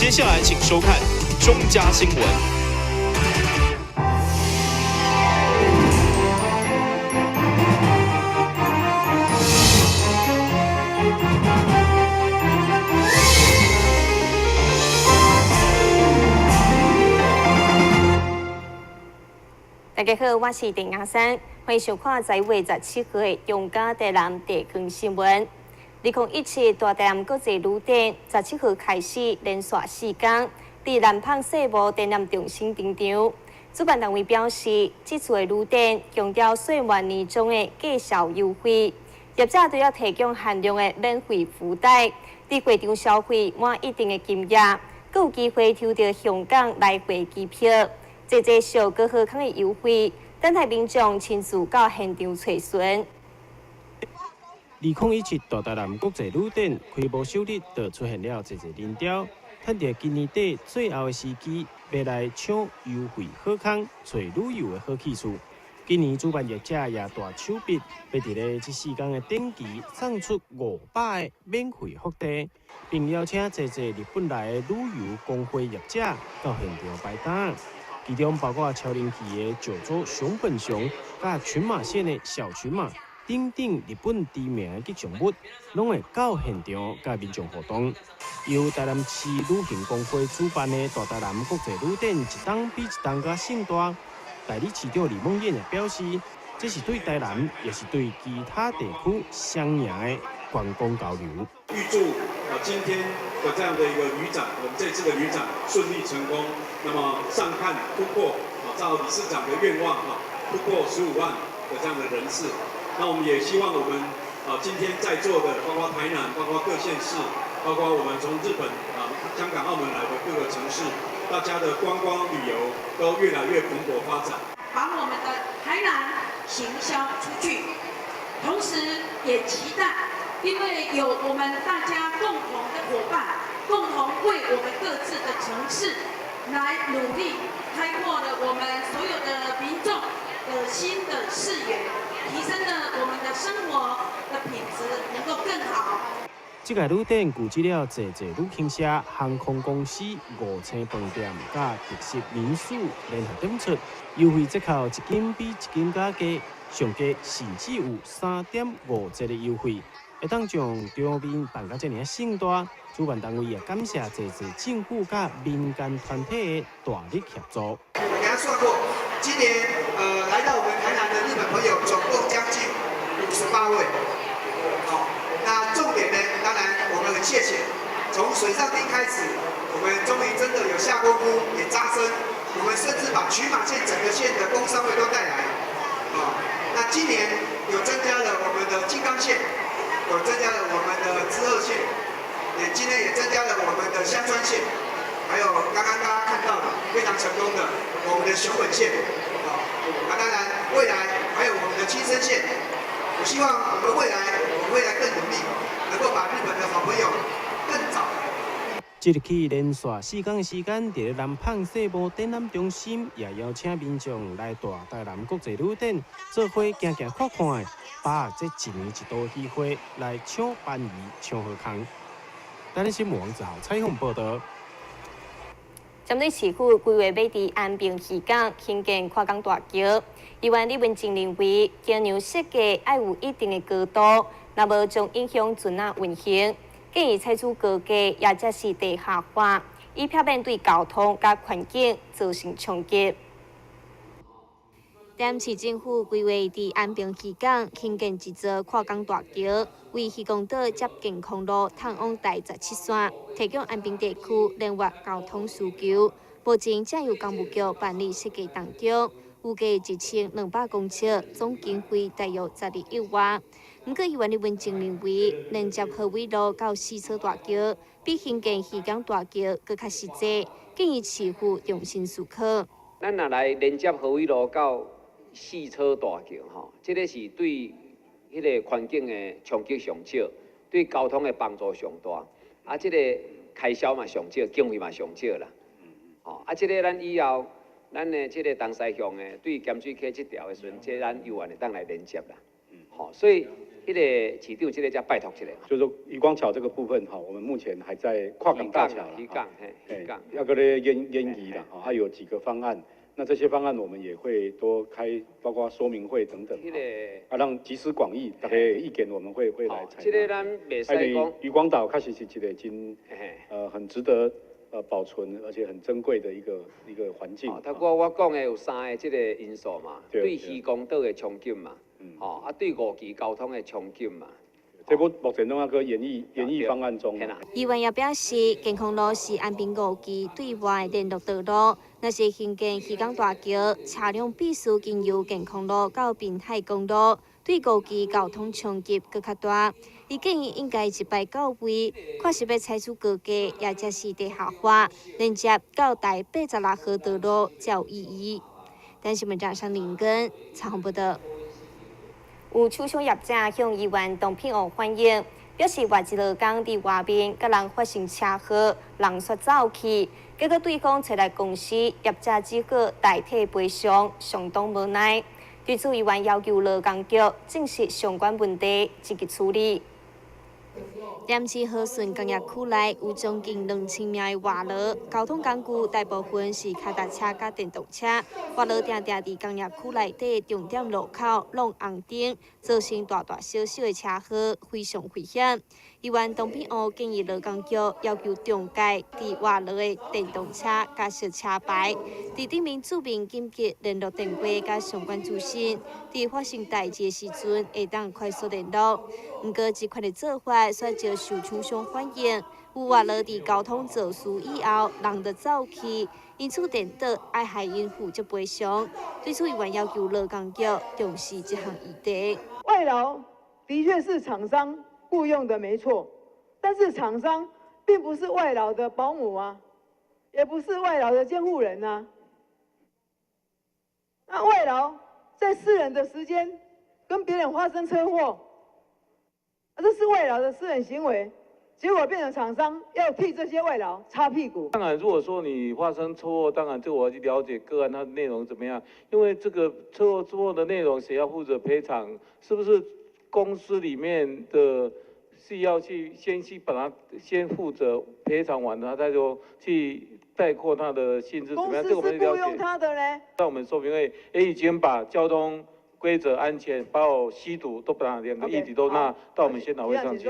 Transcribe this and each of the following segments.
接下來請收看中嘉新聞。大家好，我是鄭雅珊，歡迎收看11月17號的中嘉台南地方新聞。2017大台南國際旅展17號開始連續4天，佇南蚌世貿展覽中心登場。主辦單位表示，這次的旅展強調歲末年終的價銷優惠，業者都要提供限量的免費福袋，佇會場消費滿一定的金額，閣有機會抽著香港來回機票。濟濟俗閣好康的優惠，等待民眾親自到現場揣尋。2017大台南國際旅展開幕首日就出現了濟濟人潮，趁著今年底最後的時機，欲來搶優惠好康、揣旅遊的好去處。今年主辦業者也大手筆，欲佇咧這4天的展期送出500個免費福袋，並邀請濟濟日本來的旅遊公會業者到現場擺檔。其中包括超人氣的九州熊本熊，佮群馬縣的小群馬等等日本知名的吉祥物，攏會到現場佮民眾互動。由台南市旅行公會主辦的大台南國際旅展，一冬比一冬閣盛大。代理市長李孟諺也表示，這是對台南，也是對其他地區雙贏的觀光交流。預祝今天的這樣的一個旅展，我們這次的旅展順利成功。那麼上看突破啊，照理事長的願望啊，突破15萬的這樣的人次。那我們也希望我們啊今天在座的，包括台南，包括各縣市，包括我們從日本啊、香港、澳門來的各個城市，大家的觀光旅遊都越來越蓬勃發展，把我們的台南行銷出去，同時也期待，因為有我們大家共同的夥伴，共同為我們各自的城市來努力，開闊了我們所有的民眾的新的視野，提升了我們的生活的品質，能夠更好。這個旅展聚集了濟濟旅行社、航空公司、五星飯店、佮特色民宿聯合展出，優惠折扣一間比一間閣低，上低甚至有3.5折的優惠，會當將場面辦甲這爾盛大。主辦單位也感謝濟濟政府佮民間團體的大力協助。我給他算過，今年來到我們台南的日本朋友總共將近58位。好，那重點呢？當然我們很謝謝，從水上町開始，我們終於真的有下功夫，也扎深。我們甚至把群馬縣整個縣的工商會都帶來。啊，那今年有增加了我們的靜岡縣，有增加了我們的滋賀縣，也今天也增加了我們的香川縣，還有剛剛大家看到的非常成功的我們的熊本縣。啊，那當然未來還有我們的青森縣。我希望我們未來，我們未來更努力，能夠把日本的好朋友更早。這日起連續4天的時間，佇咧南蚌世貿展覽中心，也邀請民眾來大台南國際旅展，做伙行行看看，把握這一年一度的機會來搶便宜、搶好康。台南新聞王子豪採訪報導。針對市府規劃欲佇安平漁港興建跨港大橋，議員李文靜認為，橋梁設計愛有一定的高度，若無將影響船仔運行，建議採取高架，抑者是地下化，以避免對交通佮環境造成衝擊。台南市政府規劃佇安平漁港興建一座跨港大橋，為漁公島接健康路通往台17線，提供安平地區聯絡交通需求。目前正由工務局辦理設計當中，預計1200公尺，總經費大約12億外。毋過，議員李文靜認為，連接河尾路到四草大橋，比興建漁港大橋閣較實際，建議市府重新思考。咱若來連接河尾路到四草大橋，吼，這个是對彼个環境的衝擊上少，對交通的幫助上大，啊，這个開銷嘛上少，經費嘛上少啦。吼，啊，這个咱以後，咱的這个東西向的對鹹水溪這條的時陣，這咱猶原會當來連接啦。吼，所以彼个市長這个才拜託一下。就是說漁光橋這個部分哈，我們目前還在跨港大橋啦，漁港嘿，漁港要閣咧研研議啦，還有幾個方案。那這些方案我們也會多開，包括說明會等等，啊，讓集思廣益，大家意見我們會來採納。這个咱袂使講。漁光島確實是一個真，很值得保存，而且很珍貴的一個環境。頭拄我講的有三个這个因素嘛，對漁光島的衝擊嘛，吼，啊對五期交通的衝擊嘛。這部目前攏還閣研議研議方案中。議員也表示，健康路是安平五期對外聯絡道路，若是興建漁港大橋，車輛必須經由健康路到濱海公路，對五期交通衝擊閣較大。伊建議應該一擺到位，看是欲採取高架，抑者是地下化，連接到台86號道路才有意義。但是，文章上林根採訪報導。有廠商業者向議員董品娥反映，表示外一勞工佇外面佮人發生車禍，人煞走去，結果對方揣來公司，業者只好代替賠償，相當無奈。對此，議員要求勞工局正視相關問題，積極處理。踮佇和順工業區內有將近2000名的外勞，交通工具大部分是跤踏車佮電動車。外勞定定佇工業區內底重點路口挵紅燈，造成大大小小的車禍，非常危險。議員董品娥建議勞工局要求中介佇外勞的電動車加設車牌，佇頂面註明緊急聯絡電話佮相關資訊，佇發生代誌的時陣會當快速聯絡。毋過，這款的做法煞遭受廠商反映，有外勞佇交通肇事以後，人就走去，因此顛倒愛害𪜶負責賠償。對此，議員要求勞工局重視這項議題。外勞的確是廠商僱傭的沒錯，但是廠商並不是外勞的保姆啊，也不是外勞的監護人啊。那外勞在私人的時間跟別人發生車禍，這是外勞的私人行為，結果變成廠商要替這些外勞擦屁股。當然，如果說你發生車禍，當然這我要去了解個案它的內容怎麼樣，因為這個車禍之後的內容，誰要負責賠償？是不是公司裡面的是要去先去把它先負責賠償完，他再說去概括他的性質怎麼樣？公司是僱傭他的呢？在我們說明會也已經把交通規則、安全，包括吸毒，都把兩個議題都納到我們先導會上去。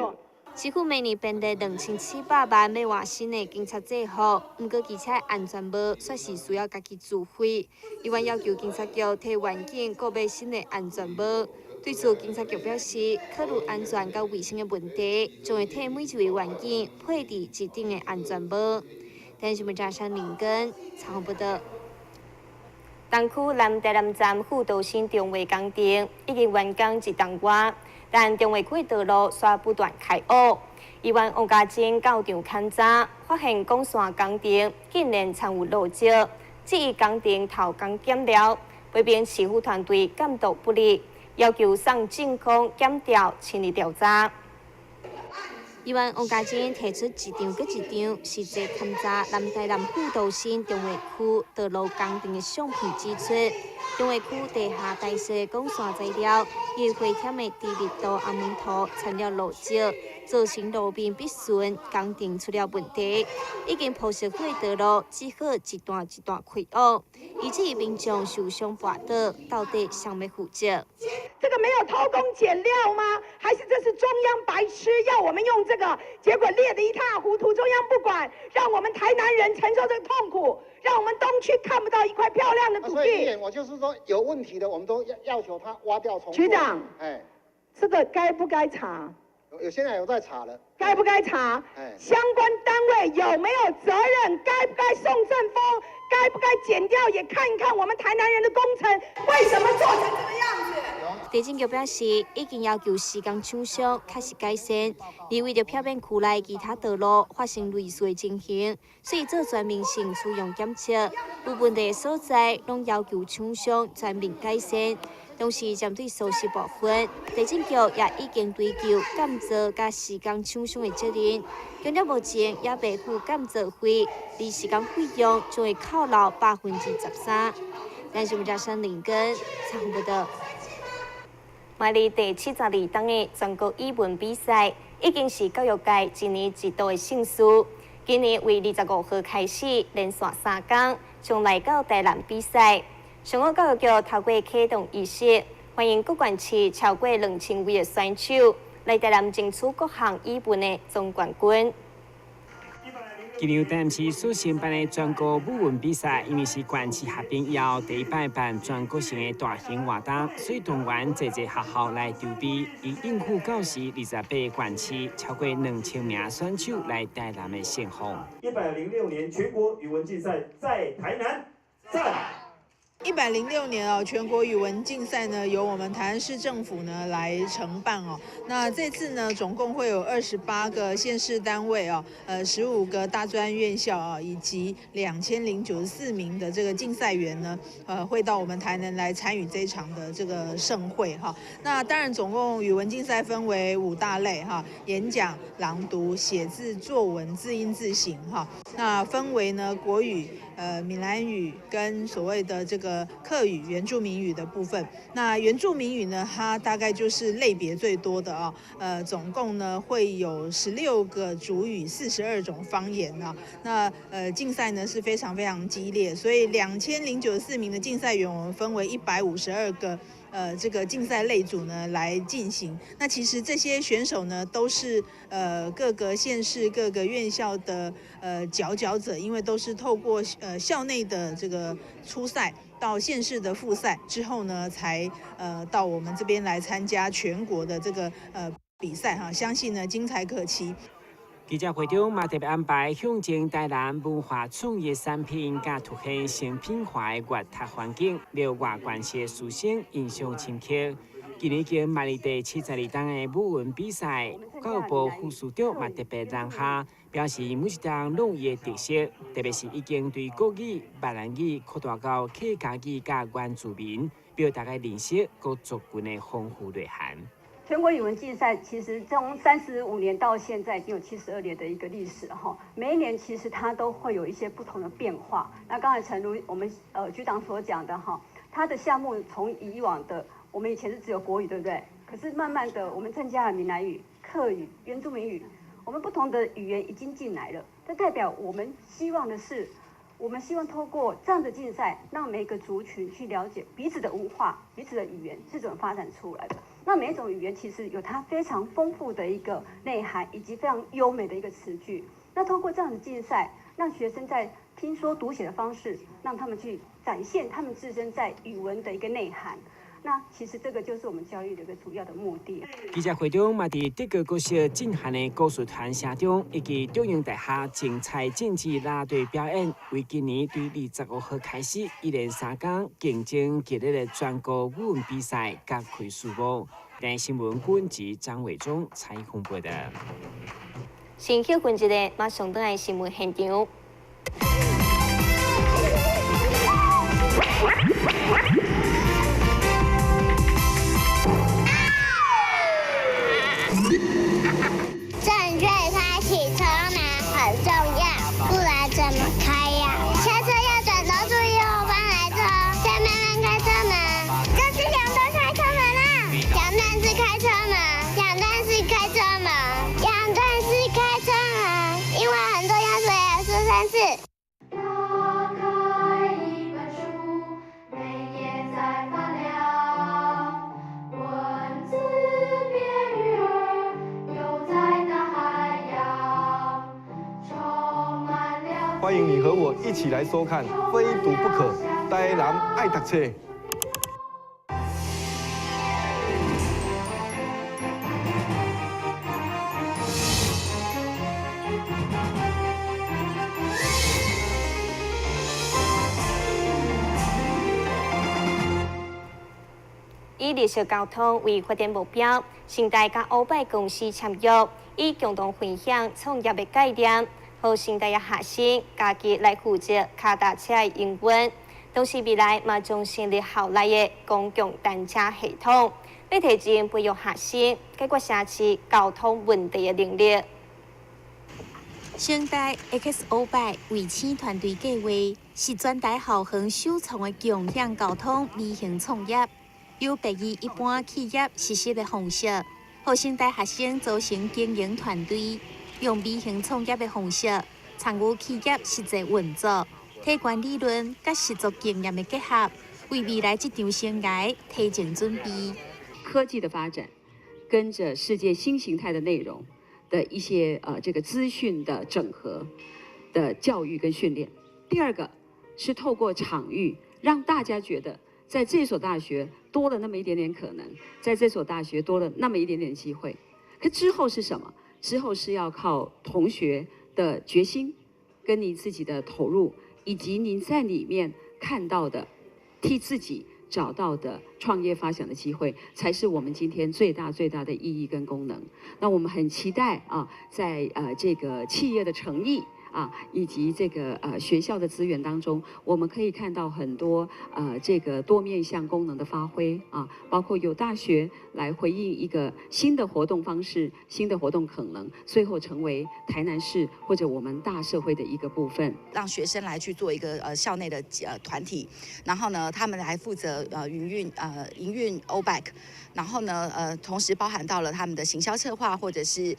市府每年編列2700萬欲換新的警察制服，毋過機車安全帽煞是需要家己自費。議員要求警察局替員警購買新的安全帽。對此，警察局表示，考慮安全佮衛生的問題，將會替每一位員警配置一頂的安全帽。電視媒體林根採訪報導。東區南台南站副都心重劃工程已經完工一冬外，但重劃區道路煞不斷開挖。議員王家珍到場勘查，發現管線工程竟然摻有落石，質疑工程偷工減料，批評市府團隊監督不力，要求送政風檢調親自調查。議員王家珍提出一張閣一張實際勘查南台南副都心重劃區道路工程的相片，指出重劃區地下台式管線材料因回填的低密度紅毛土摻了落石，造成路面不順，工程出了問題，已經鋪設好的道路只好一段一段開挖，以致民眾受傷跋倒，到底誰欲負責？這個沒有偷工減料嗎？還是這是中央白痴要我們用這個，結果裂得一塌糊塗，中央不管，讓我們台南人承受這個痛苦，讓我們東區看不到一塊漂亮的土地。所以我就是說有問題的，我們都要求他挖掉重做。局長，哎，這個該不該查？有現在有在查了。該不該查？哎，相關單位有沒有責任？該不該送政風？該不該檢調？也看一看我們台南人的工程為什麼做成這個樣子？地政局表示，已經要求施工廠商確實改善，而為著避免區內其他道路發生類似的情形，所以做全面性取樣檢測，有問題的所在，攏要求廠商全面改善。同時，針對疏失部分，地政局也已經追究監造佮施工廠商的責任。強調目前猶未付監造費，而施工費用將會扣留13%。但是，記者林根採訪報導。迈入第72冬的全國語文比賽，已經是教育界一年一度的盛事。今年為25號開始，連續3工，將來到台南比賽。上午教育局透過啟動儀式，歡迎各縣市超過2000位的選手來台南爭取各項語文的總冠軍。今年台南市所承辦的全國語文比賽，因為是縣市合併以後第一擺辦全國性的大型活動，所以動員濟濟學校來籌備，以應付到時28個縣市超過2000名選手來台南的盛況。106年全國語文競賽在台南，讚！ 106年哦，全國語文競賽呢，由我們台南市政府呢來承辦哦。那這次呢，總共會有28個縣市單位哦，15個大專院校啊，以及2094名的這個競賽員呢，會到我們台南來參與這一場的這個盛會哈。那當然，總共語文競賽分為5大類哈：演講、朗讀、寫字、作文、字音字形哈。那分為呢國語、閩南語跟所謂的這個客語、原住民語的部分。那原住民語呢，它大概就是類別最多的啊、哦。總共呢會有16個族語、42種方言啊。那競賽呢是非常非常激烈，所以2094名的競賽員，我們分為152個。這個競賽類組呢來進行。那其實這些選手呢都是各個縣市、各個院校的佼佼者，因為都是透過校內的這個初賽到縣市的複賽之後呢，才到我們這邊來參加全國的這個比賽哈。相信呢精彩可期。記者會中嘛特別安排象徵台南文化創意產品，佮凸顯成品化的閱讀環境，讓外縣市的師生印象深刻。今年經邁入第72冬的語文比賽，教育部副司長嘛特別南下，表示每一冬攏有伊的特色，特別是已經對國語、閩南語擴大到客家語佮原住民，表達的認識閣族群的豐富內涵。全國語文競賽其實從35年到現在已經有72年的一個歷史哈。每一年其實它都會有一些不同的變化。那剛才誠如我們局長所講的哈，它的項目從以往的我們以前是只有國語，對不對？可是慢慢的我們增加了閩南語、客語、原住民語，我們不同的語言已經進來了。這代表我們希望的是，我們希望透過這樣的競賽，讓每個族群去了解彼此的文化、彼此的語言是怎麼發展出來的。那每一種語言其實有它非常豐富的一個內涵，以及非常優美的一個詞句。那透過這樣的競賽，讓學生在聽說讀寫的方式，讓他們去展現他們自身在語文的一個內涵。那其實這個就是我們教育的一個主要的目的。記者會中嘛，佇德國國小震撼的故事團聲中，以及中央大學精彩政治啦隊表演，為今年對25號開始，一連3天競爭激烈的全國語文比賽揭開序幕。台新聞本集張偉忠採訪報道。先休困一下，馬上轉來新聞現場。正確開啟車門很重要，不然怎麼開呀？下車要轉頭注意後方來車，再慢慢開車門。這是兩段開車門啦，兩段式開車門，兩段式開車門，兩段式開車門，因為很重要，所以要說3次。打開一本書，每頁在發亮，文字變魚兒，游在大海洋，充滿了。歡迎你和我一起來收看《非讀不可》，台南愛讀冊。以綠色交通為發展目標，成大佮歐拜公司簽約，以共同分享創業的概念，予成大的學生家己來負責跤踏車的營運。同時，未來嘛將成立校內的公共單車系統，欲提升培育學生解決城市交通問題的能力。成大 X 歐拜衛星團隊計劃是全台校園首創的共享交通微型創業。有別於一般企業實習的方式，予成大學生組成經營團隊，用微型創業的方式參與企業實際運作，體驗理論佮實作經驗的結合，為未來職場生涯提前準備。科技的發展，跟着世界新形態的內容的一些這個資訊的整合的教育跟訓練。第二個是透過場域，讓大家覺得在這所大學多了那麼一點點可能，在這所大學多了那麼一點點機會。可之後是什麼？之後是要靠同學的決心，跟你自己的投入，以及您在裡面看到的，替自己找到的創業發想的機會，才是我們今天最大最大的意義跟功能。那我們很期待啊，在這個企業的誠意啊，以及這個學校的資源當中，我們可以看到很多這個多面向功能的發揮啊，包括由大學來回應一個新的活動方式、新的活動可能，最後成為台南市或者我們大社會的一個部分，讓學生來去做一個校內的團體，然後呢，他們來負責營運 oBike，然後呢同時包含到了他們的行銷策劃，或者是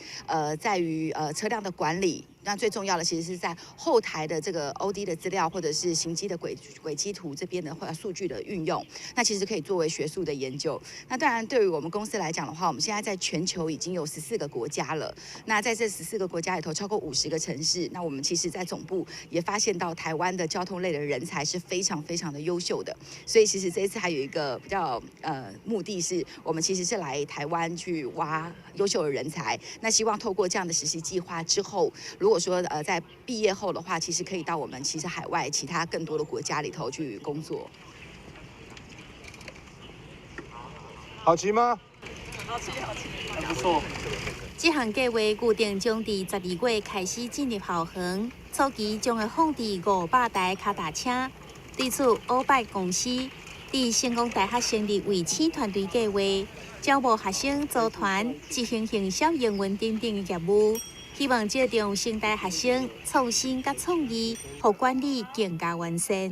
在於車輛的管理。那最重要的其實是在後台的這個 OD 的資料，或者是行機的軌跡圖這邊的或數據的運用，那其實可以作為學術的研究。那當然，對於我們公司來講的話，我們現在在全球已經有14個國家了。那在這14個國家裡頭，超過50個城市。那我們其實，在總部也發現到台灣的交通類的人才是非常非常的優秀的。所以其實這一次還有一個比較目的是，我們其實是來台灣去挖優秀的人才。那希望透過這樣的實習計劃之後，如果說在畢業後的話，其實可以到我們其實海外其他更多的國家裡頭去工作。好騎嗎？好騎，好騎，還不錯。這項計劃固定將佇12月開始進入校園，初期將會放置500台跤踏車。對此，oBike 公司佇成功大學成立衛星團隊計劃，招募學生組團執行行銷營運等等的業務。希望借重成大學生創新佮創意，予管理更加完善。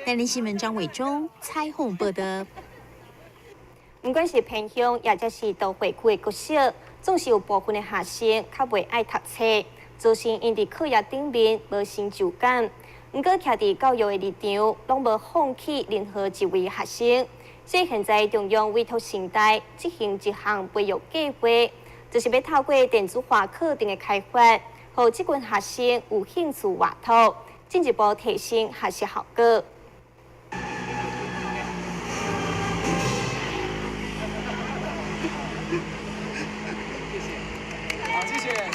台南新聞張偉忠採訪報道。不管是偏鄉，抑或是都會區的國小，總是有部分的學生較袂愛讀冊，造成𪜶佇課業頂面無成就感。毋過，徛佇教育的立場，攏無放棄任何一位學生。所以現在中央委託成大執行一項培育計劃。就是欲透過電子化課程的開發，予這群學生有興趣活動，進一步提升學習效果。好，謝謝。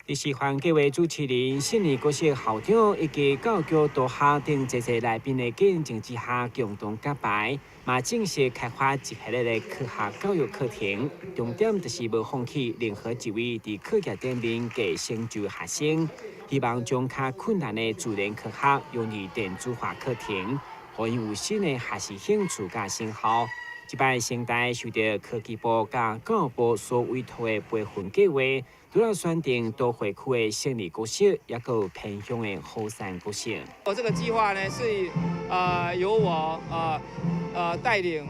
佇示範計劃主持人、信義國小校長以及教育督學等濟濟來賓的見證之下，共同揭牌，嘛正式開發一系列的科學教育課程。重點就是無放棄任何一位佇課業頂面低成就學生，希望將較困難的自然科學融入電子化課程，予𪜶有新的學習興趣佮成效。這擺成大受著科技部佮教育部所委託的培訓計劃，除了選定都會區的勝利國小，抑閣有偏鄉的虎山國小。我這個計劃呢，是由我帶領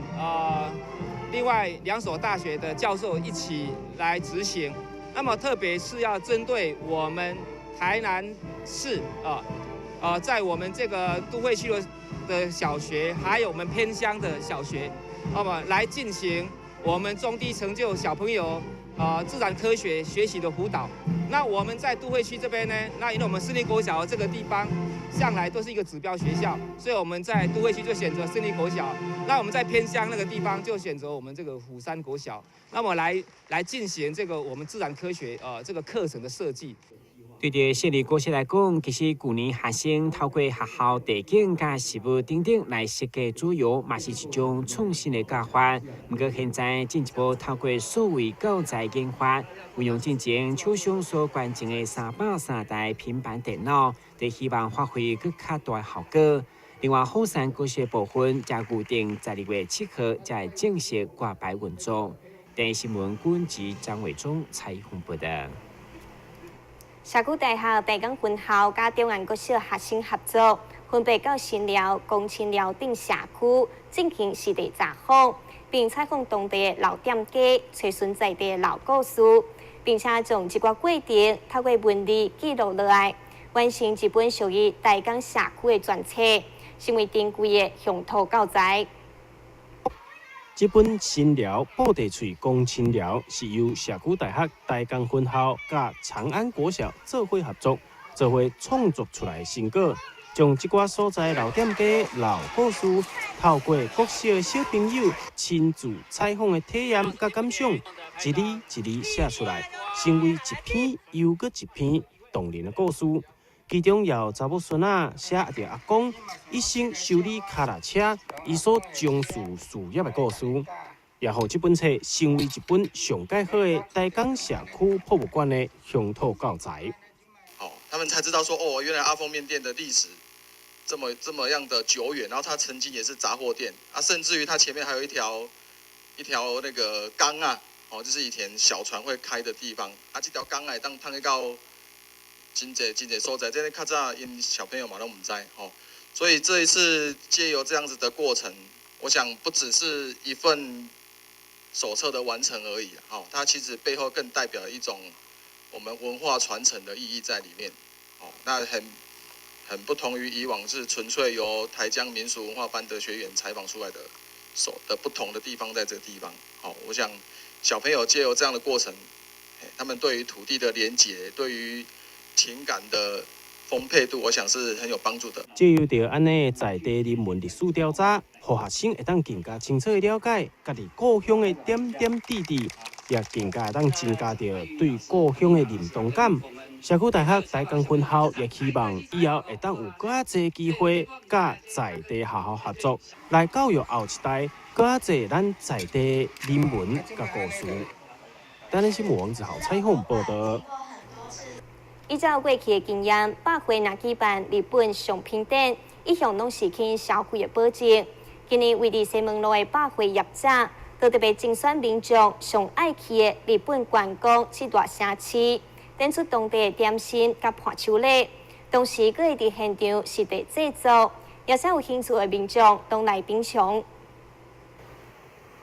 另外2所大學的教授一起來執行。那麼特別是要針對我們台南市在我們這個都會區的小學，還有我們偏鄉的小學。那麼來進行我們中低成就小朋友自然科學學習的輔導。那我們在都會區這邊呢，那因為我們勝利國小這個地方向來都是一個指標學校，所以我們在都會區就選擇勝利國小。那我們在偏鄉那個地方就選擇我們這個虎山國小。那麼來進行這個我們自然科學這個課程的設計。對著勝利國小來講，其實舊年學生透過學校地景佮食物等等來設計桌遊，嘛是一種創新的教法。毋過現在進一步透過數位教材研發，運用進前廠商所捐贈的303台平板電腦，佇希望發揮閣較大效果。另外，虎山國小部分則預定12月7號才會正式掛牌運作。電視新聞軍記張偉忠採訪報道。社區大學台江分校佮中原國小學生合作，分別到新寮、公清寮等社區進行實地查訪，並採訪當地的老店家，揣尋在地的老故事，並且將這寡過程透過文字記錄落來，完成一本屬於大港社區的專冊，成為珍貴的鄉土教材。這本新寮布袋喙公親寮是由社區大學台江分校佮長安國小做伙合作，做伙創作出來的成果，將這寡所在老店家、老故事，透過國小的小朋友親自採訪的體驗佮感想，一字一字寫出來，成為一篇又閣一篇動人的故事。其中也有查某孫仔寫著阿公一生修理跤踏車，伊所從事事業的故事，也予這本冊成為一本上蓋好的台江社區博物館的鄉土教材。好，他們才知道說，哦，原來阿鳳麵店的歷史這麼樣的久遠，然後他曾經也是雜貨店，啊，甚至於他前面還有一條那個港啊，哦，就是以前小船會開的地方，啊，這條港啊，當通去到真濟真濟所在，這个較早𪜶小朋友嘛攏毋知吼，所以這一次藉由這樣子的過程，我想不只是一份手冊的完成而已，吼，它其實背後更代表一種我們文化傳承的意義在裡面，哦，那很不同於以往是純粹由台江民俗文化班的學員採訪出來的手的不同的地方，在這個地方，好，我想小朋友藉由這樣的過程，他們對於土地的連結，對於情感的豐沛度，我想是很有幫助的。藉由著按呢在地人文歷史調查，予學生會當更加清楚的了解家己故鄉的點點滴滴，也更加會當增加著對故鄉的認同感。社區大學台江分校也希望以後會當有閣較濟機會，佮在地學校合作，來教育後一代閣較濟咱在地人文佮故事。台南新聞王子豪採訪報道。依照過去的經驗，百貨若舉辦日本商品展，一向攏是起消費的保證。今年位佇西門路的百貨業者，都特別精選民眾上愛去的日本觀光七大城市，展出當地的點心佮伴手禮，同時閣會佇現場實地製作，也請有興趣的民眾攏來品嘗。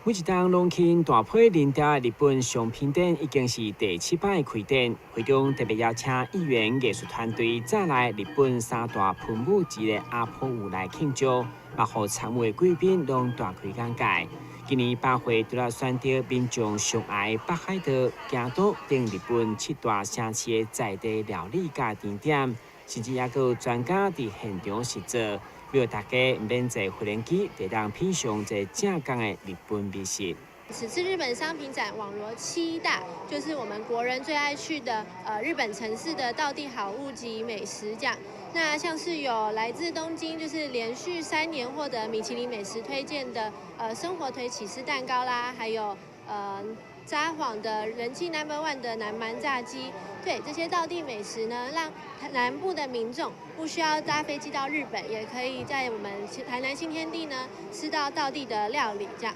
每一冬攏去大批人潮的日本商品展已經是第七擺開展，會中特別邀請議員藝術團隊再來日本三大噴霧之一的阿波舞來慶祝，嘛予參與的貴賓攏大開眼界。今年百貨除了選擇民眾上愛北海道、京都等日本七大城市的在地料理佮甜點，甚至猶閣有專家佇現場實做。為了大家毋免坐飛機，就當品嘗這正港的日本美食。此次日本商品展網羅七大，就是我們國人最愛去的日本城市的道地好物及美食獎。那像是有來自東京，就是連續3年獲得米其林美食推薦的生火腿起司蛋糕啦，還有札幌的人氣 No.1 的南蠻炸雞，對這些道地美食呢，讓南部的民眾不需要搭飛機到日本，也可以在我們台南新天地呢吃到道地的料理。這樣，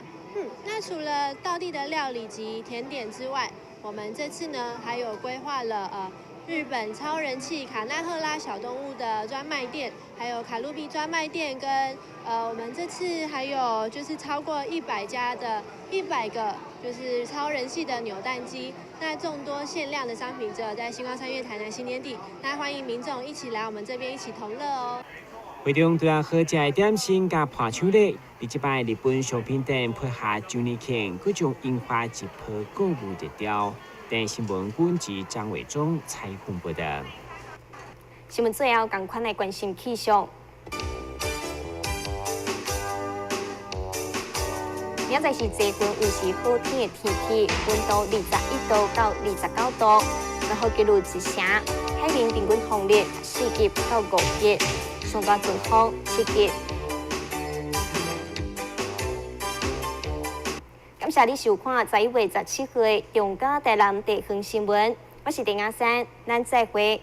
那除了道地的料理及甜點之外，我們這次呢還有規劃了日本超人氣卡納赫拉小動物的專賣店，還有卡路比專賣店，跟我們這次還有就是超過100家的100個就是超人氣的扭蛋機。那眾多限量的商品，只有在新光三越台南新天地。那歡迎民眾一起來我們這邊一起同樂哦。會中除了好食的點心佮伴手禮，佇這擺日本商品展配合周年慶，閣將引發一波購物熱潮。電視新聞阮是張偉忠採訪報道。新聞最後，仝款來關心氣象。明仔載是多雲有時好天的天氣，溫度21度到29度，然後記錄一城海面平均風力4級到5級，上大陣風7級。感謝你收看11月17號的中嘉台南地方新聞，我是鄭亞珊，咱再會。